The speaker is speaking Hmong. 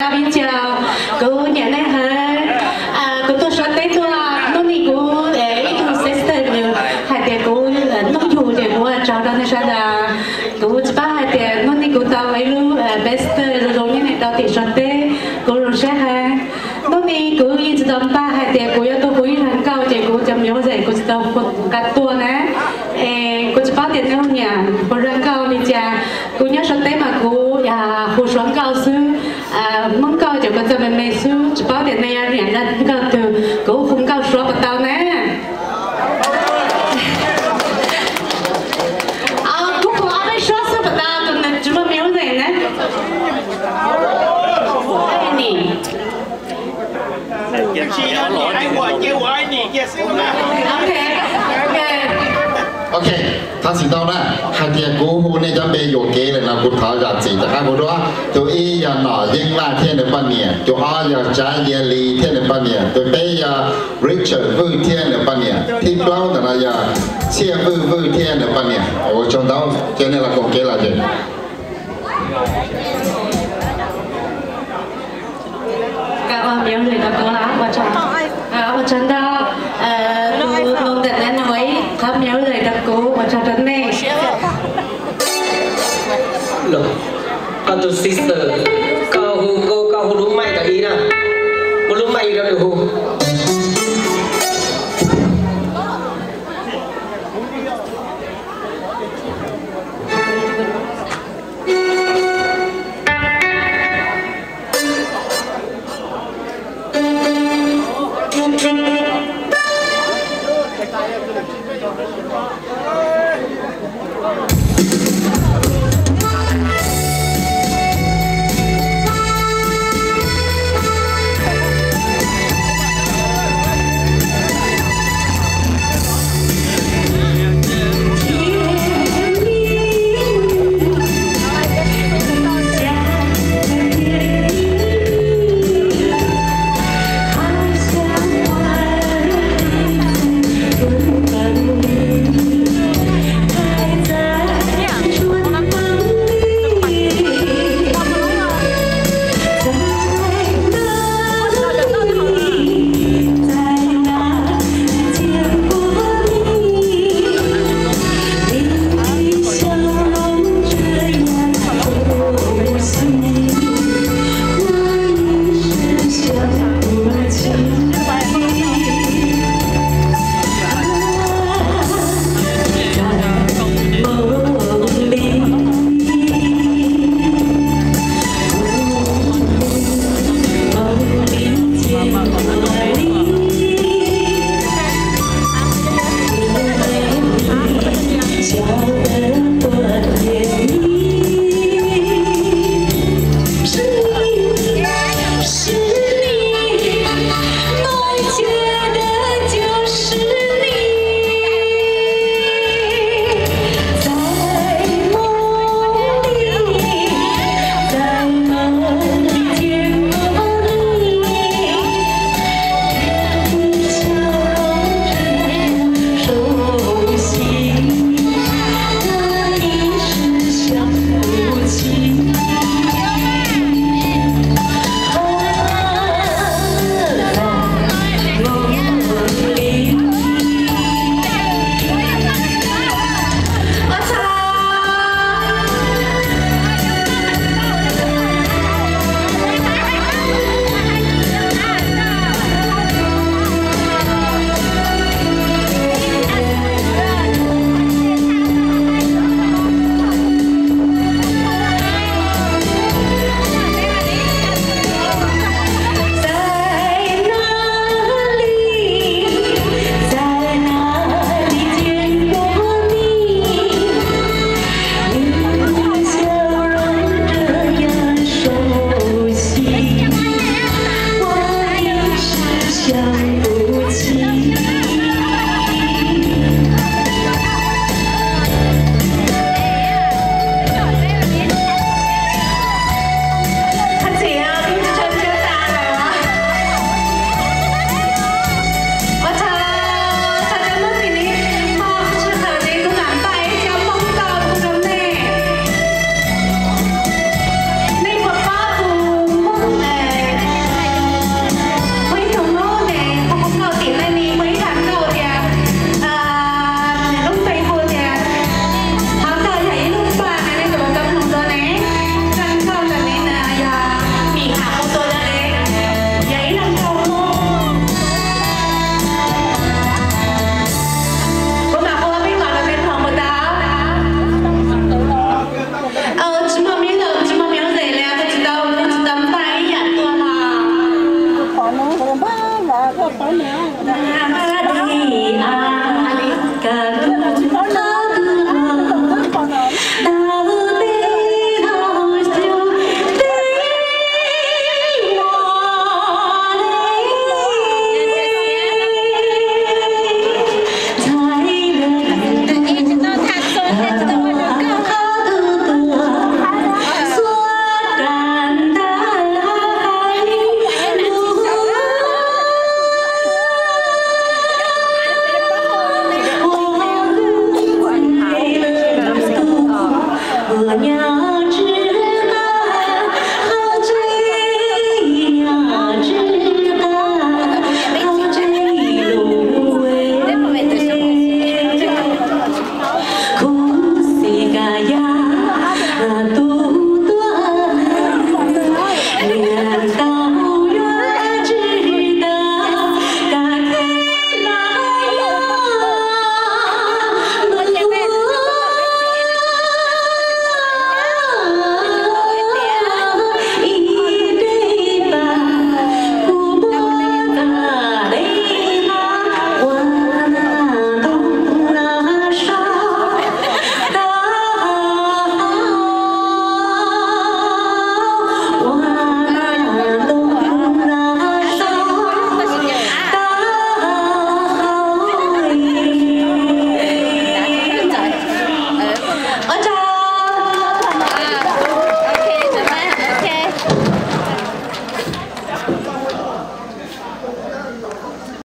Kuv nyiam nej heev. Kuv tuaj Suav teb tuaj, hnub no kuv ib tug sister nws hais tias kuv hnub yug ces kuv ua tsaug rau nej sawv daws. Kuv tsis paub hais tias hnub no kuv tau ib lub poster zoo zoo nyob rau tim Suav teb, kuv zoo siab heev. Hnub no kuv yeej tsis tau npaj hais tias kuv yuav tuaj hu ib zag nkauj ces kuv cov music kuv tsis tau nqa tuaj na. Es kuv tsis paub tias nej hu nyiam hu zag nkauj li cas. Kuv nyob Suav teb mas kuv hu Suav nkauj xwb. Hmoob nkauj ces kuv txawj me me xwb, tsis paub tias nej yuav nyiam nkauj twg, kuv hu nkauj Suav puas tau ne? Kuv hu ob peb suab xwb puas tau, tus nws tsis muaj music ne? Ok, thov txim ntau na, hais tias kuv hu nej cov npe yuam kev lawm no kuv thov zam txim rov qab hu dua. Tus ib yog Nom Yeej Laj thiab nws poj niam, tus ob yog Tsav Yia Lis thiab nws poj niam, tus peb yog Richard Vwj thiab nws poj niam, thib plaub ntawm no yog Txhiaj Vwj Vwj thiab nws poj niam. Ua tsaug ntau, ces nej los koom kev los ces. Ua tsaug ntau, tus nus ntawm no nws ua ib qho music rau kuv, ua tsaug rau nej. Koj tus sister